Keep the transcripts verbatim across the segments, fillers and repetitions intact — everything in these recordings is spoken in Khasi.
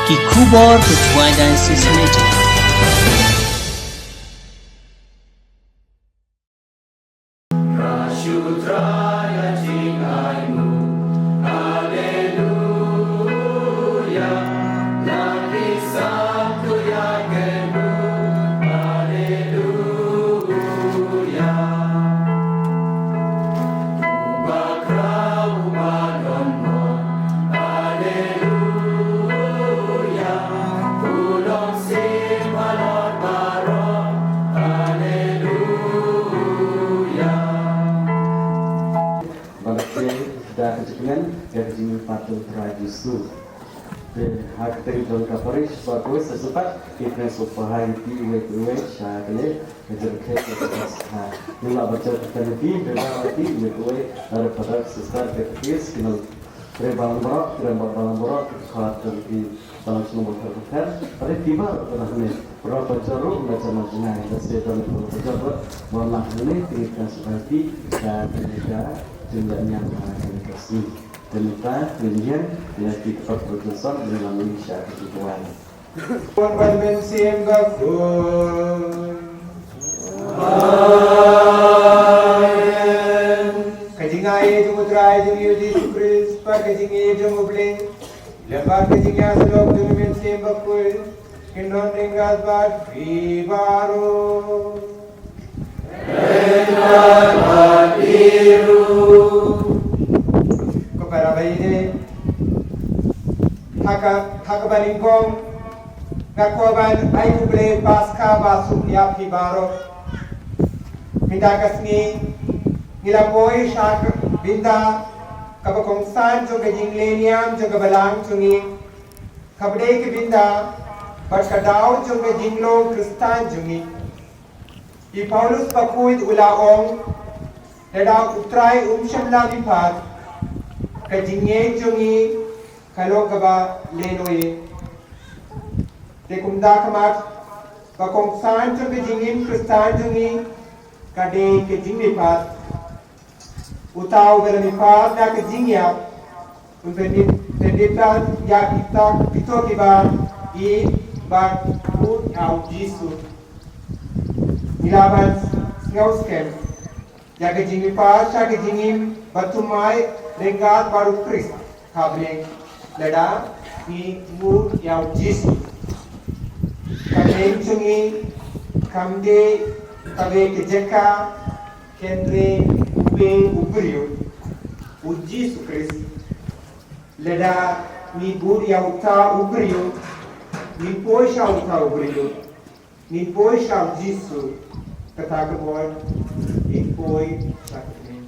Ki khubor ka Jowai Diocese Radio. Ba la kren da ka jingkmen ïa ka jingmihpat u Trai Jisu. Te ha ka teng jong ka parish ba kawei sa shisien pat ki pynshong pahai ïa phi iwei pa iwei sha kane ka jingrakhe ka jingrakhe. Ngi la bajot ka kane phi, te ba phi iwei pa iwei, lada Father, Sister, Catechist, ki nongtrei balang baroh, ki rangbah balang baroh, ki khot jong ki balang shnong bapher bapher, lada phi baroh ki nongtrei balang baroh, bajot ruh na jama jngai, lada sdang ruh bajot ruh, ba la hangne, ki ngi kren sha phi, ka kane ka jingïaid niam ha kane ka sngi. Te mynta ngin ïeng ïa ki kpar production, ngin ïa mih sha ka jingduwai. Khun bad Mynsiem Bakhuid. Amen. Ka jingaiei jong u Trai jong ngi u Jisu Khrist, bad ka jingïeit jong u Blei, lem bad ka jingïasyllok jong u Mynsiem Bakhuid, kin don ryngkat bad phi baroh. Ko para bai de. Ha ka, ha kaba nyngkong, nga kwah ban ai U Blei Paskha basuk ïa phi baroh. Mynta ka sngi, ngi la poi sha ka bynta kaba kongsan jong ka jingleh niam jong ka balang jong ngi. Kaba dei ka bynta bad ka daw jong ka jinglong Khristan jong ngi. I Paulus bakhuid u la ong, lada u Trai um shym la mihpat, ka jingngeit jong ngi ka long kaba lehnohei. Te kumta ka mat, ka kongsan jong ka jingim Khristan jong ngi ka dei ka jingmihpat. Uta uba la mihpat na ka jingïap un pyndep, pyndep ïa kita kito kiba ïeit bad bud ïa u Jisu. Ngi lah ban sngewskhem ïa ka jingmihpat sha ka jingim ba thymmai ryngkat bad u Khrist ha bneng lada ngi mut ïa u Jisu. Ka bneng jong ngi kam dei kawei ka jaka, hynrei uwei u briew, u Jisu Khrist. Lada ngi bud ïa uta u briew, ngin poi sha uta u briew, ngin poi sha u Jisu, kata ka mut ngin poi sha ka bneng.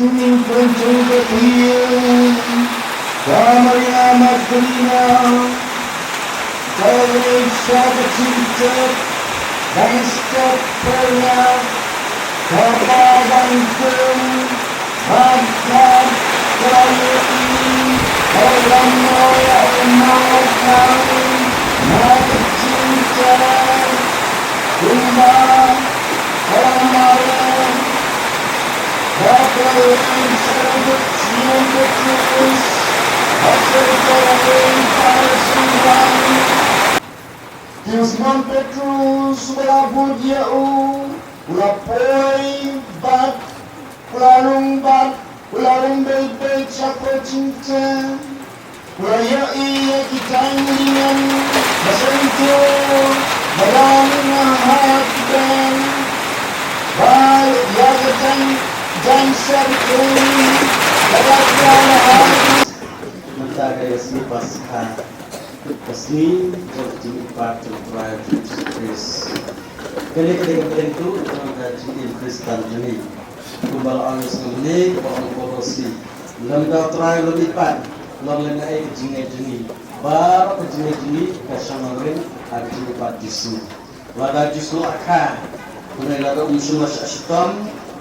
Ning pynjung ka thir, ka Maria Magdalena, ka leit sha ka jingtep, dang step pyrngat, ka pa dang kum, bad ka ïohi, ka lam ïa u mawkang, na ka jingtep, kumba Ïa u Simon Petrus uba la bud ïa u, u la poi bad u la rung bad u la rung beit beit sha pyrthei. U la ïohi ïa ki jaiñ linen ba sngewthuh ba dang ha kben, bad ïa ka jaiñ, jaiñ ser kren ba la ïa ha. Mynta ka dei ka sngi Paskha, ka sngi jong ka jingmihpat jong U Trai Jisu Khrist. Kane ka dei ka pdeng duh jong ka jingim Khristan jong ngi. Kumba la ong sngewbha, kumba ong Paul Rossi. Lada U Trai u la mihpat, long lem kaei ka jingngeit jong ngi? Baroh ka jingngeit jong ngi ka shong nongrim ha ka jingmihpat Jisu. Lada Jisu u la kha, hynrei lada um shym la shah shitom,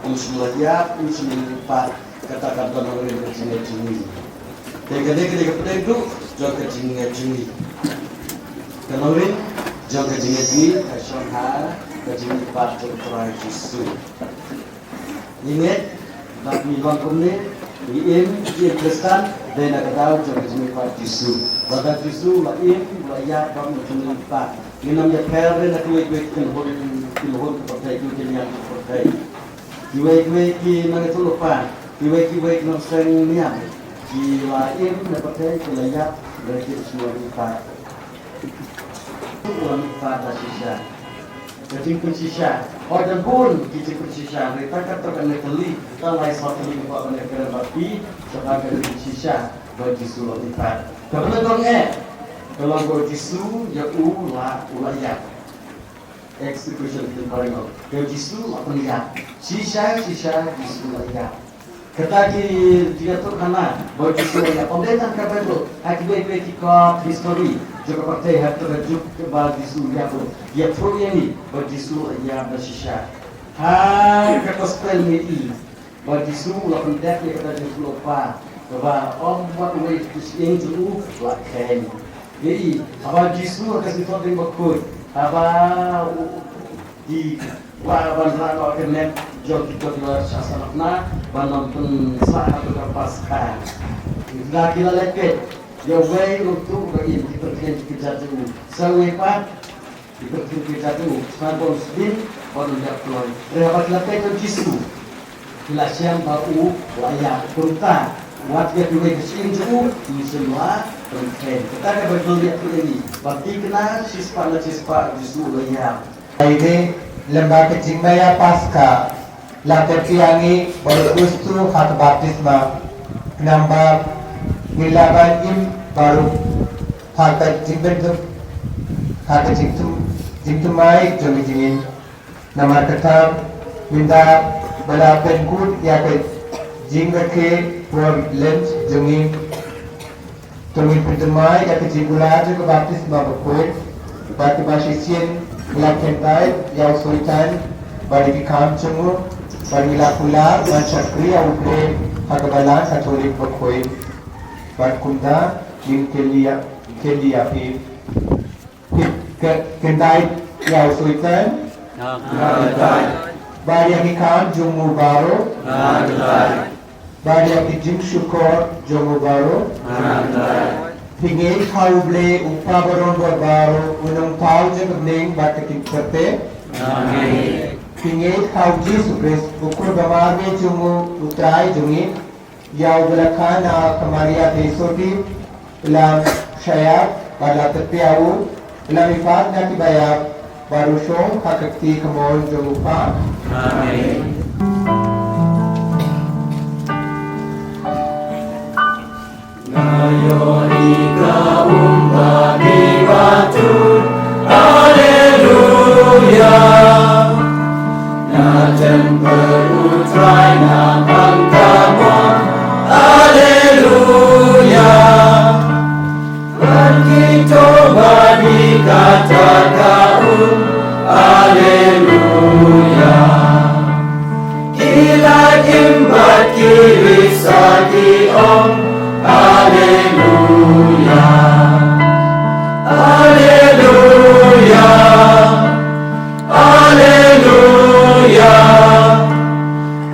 um shym la ïap, um shym la mihpat, kata ka don nongrim ka jingngeit jong ngi. Te kane ka dei ka pdeng duh jong ka jingngeit jong ngi. Ka nongrim jong ka jingngeit jong ngi ka shong ha ka jingmihpat jong U Trai Jisu. Ngi ngeit, bad ngi long kumne, ngi im, ngi im Khristan, dei na ka daw jong ka jingmihpat Jisu. Lada Jisu u la im, u la ïap, bad u la mihpat. Ngin ym ïapher re na kiwei kiwei ki kynhun, ki kynhun ka pyrthei, ki kynhun ka pyrthei. Kiwei kiwei ki nongïathuhlypa, kiwei kiwei ki nongseng niam, ki la im na pyrthei, ki la ïap, re ki shu mihpat. U la mihpat da shisha. Ka jingpynshisha. Hooid, da bun ki jingpynshisha. Hynrei tang katto katne kali, tang lai saw tylli nga kwah ban ïakren bad phi shaphang ka jingpynshisha ba Jisu u la mihpat. Kaba nyngkong eh, ka long ba u Jisu ïa u la, u la ïap. Execution in Parangal. Ïa u Jisu u la pynïap. Shisha, shisha, Jisu u la ïap. Kata ki jingïathuhkhana ba u Jisu u la ïap, ym dei tang ka Baibl, ha kiwei kiwei ki kot history jong ka pyrthei, ha kata ka juk ba u Jisu u la ïap ruh, ki ïathuh ïa ngi ba u Jisu u la ïap da shisha. Ha ka gospel ngi i ba u Jisu u la pyndep ïa kata ka jingïathuhlypa kaba ym wat uwei u shyieng jong u u la kheiñ. Ngi i haba u Jisu ha ka Sngi Thohdieng Bakhuid, haba u, u, ki kwah ban rah noh ka met jong ki kot ki la shah sahnarphna ban ym pynsah ha ka Paskha. Ki la, ki la leit peit ïa uwei ruh uta uba im, ki pyrthen ki kjat jong u. Sa uwei pat ki pyrthen ki kjat jong u. Sngewbha ban sdien ban ym ïap kloi. Hynrei haba ki la peit ïa u Jisu, ki la shem ba u la ïap. Kumta wat ïa kiwei ka shyieng jong u kin shym la pynkheiñ. Kata ka Baibl ïathuh ïa ngi ba thikna shispah na shispah u Jisu u la ïap. Hynrei lyngba ka jingmaïa Paskha la tip ïa ngi ba u Khristu ha ka baptisma, namar ngi lah ban im baroh ha ka jingpynthum, ha ka jingthum, jingthymmai jong ka jingim. Namar kata, mynta ba la pynkut ïa ka jingrakhe por Lent jong ngi, to ngin pynthymmai ïa ka jingkular jong ka baptisma bakhuid, bad kaba shisien ngi la kyntait ïa u Soitan bad ïa ki kam jong u, bad ngi la kular ban shakri ïa U Blei ha ka Balang Katholik bakhuid. Bad kumta ngin kylli ïa, kylli ïa phi. Phi kyntait ïa u Soitan? Nga kyntait. Bad ïa ki kam jong u baroh? Nga kyntait. Bad ïa ki jingshukor jong u baroh? Nga kyntait. Phi ngeit ha U Blei u Kpa baroh bor baroh, u Nongpynpaw jong ka bneng bad ka pyrthei? Nga ngeit. Phi ngeit ha u Jisu Khrist, u Khun ba marwei jong u, U Trai jong ngi? Ïa uba la kha na ka Maria Theisotti, u la shah ïap, bad la tyrpia u, u la mihpat na kiba ïap, bad u shong ha ka kti kamon jong u Kpa. Amen. Nga ïohi ka um ba ngi ba tut, Haleluya. Na templ U Trai na bang ka Haleluya. Ki la im bad ki risa ki ong, Haleluya. Haleluya. Haleluya.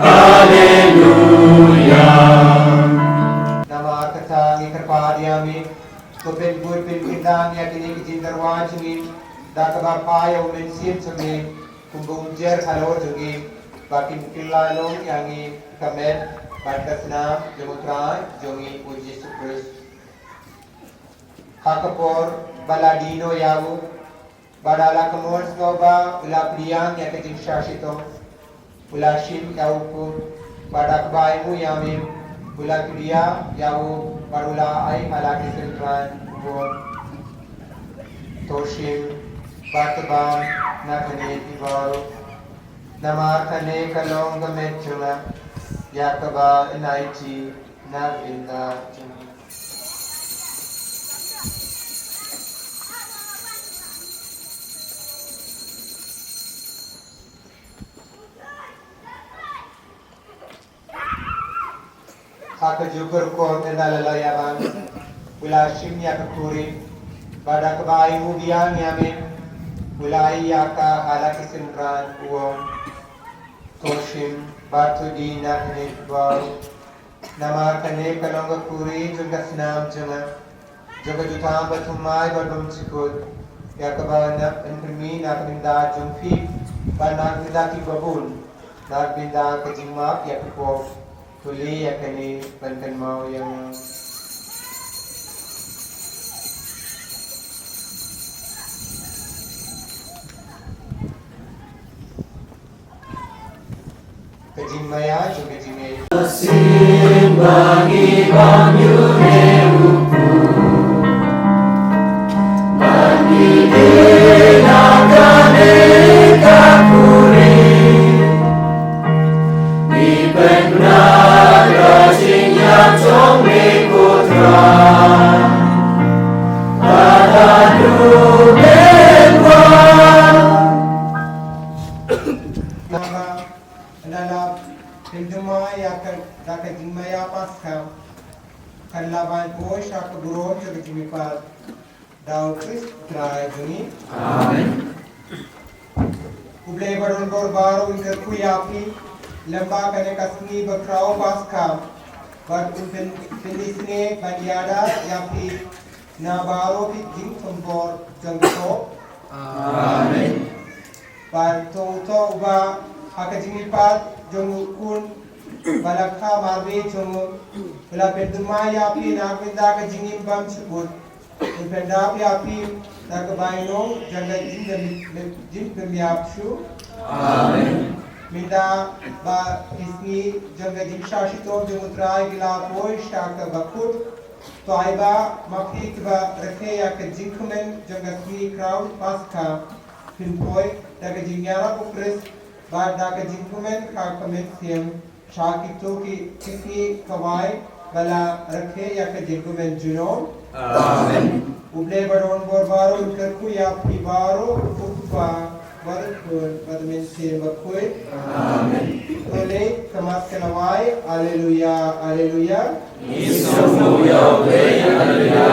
Haleluya. Namar kata ngi kyrpad ïa me, to pynbud pynkyndang ïa kine ki jingdawa jong ngi da kaba phai ïa U Mynsiem jong me, kumba un jer halor jong ngi, ba kin kylla long ïa ngi ka met bad ka snam jong U Trai jong ngi U Jisu Khrist. Ha ka por ba la die noh ïa u, bad ha la ka mon sngewbha u la pdiang ïa ka jingshah shitom, u la shim ïa u kup, bad ha kaba ainguh ïa me, u la kdiah ïa u, bad u la ai ha la ki synran, u ong: To shim bad to bam na kane phi baroh, namar kane ka long ka met jong nga, ïa kaba yn aiti na ka bynta jong phi. Ha kajuh ka rukom ynda la ïalam, u la shim ïa ka khuri, bad ha kaba ainguh biang ïa me, u la ai ïa ka ha la ki synran, u ong: To shim bad to die na kane phi baroh, namar kane ka long ka khuri jong ka snam jong nga, jong ka jutang bathymmai bad bymjukut, ïa kaba yn pynmih na ka bynta jong phi bad na ka bynta ki babun, na ka bynta ka jingmap ïa ki pop. To leh ïa kane ban kynmaw ïa nga. Ka jingmaïa jong ka jingngeit. Sing ba ngi bam ïa une u kpu, ba ngi die na kane ka khuri, ngi pynbna ka jingïap jong me ko Trai, ba haduh mynwan. Namar ynda la pynthymmai ïa ka da ka jingmaïa Paskha, kan la ban poi sha ka burom jong ka jingmihpat da U Khrist Trai jong ngi. Amen. U Blei ba don bor baroh un kyrkhu ïa phi lyngba kane ka sngi bakhraw Paskha, bad un pyn, pynisynei ban ïada ïa phi na baroh ki jingthombor jong ka pop. Amen. Bad to uto uba ha ka jingmihpat jong u Khun ba la kha marwei jong u, u la pynthymmai ïa phi na ka bynta ka jingim bymjukut, un pyndap ïa phi da ka bainong jong ka jingpym, jingpynïap shuh. Amen. Mynta ba ki sngi jong ka jingshah shitom jong U Trai ki la poi sha kaba kut, to ai ba ma phi kiba rakhe ïa ka jingkmen jong ka sngi khraw Paskha, phin poi da ka jingïarap U Khrist bad da ka jingkmen ha ka mynsiem sha kito ki, ki sngi kawei ba la rakhe ïa ka jingkmen junom. Amen. U Blei ba don bor baroh un kyrkhu ïa phi baroh, u Kpa bad u Khun bad u Mynsiem Bakhuid. Amen. To leit ka mat ka lawei. Alleluia, alleluia. Ngi sngewbha ïa U Blei, alleluia.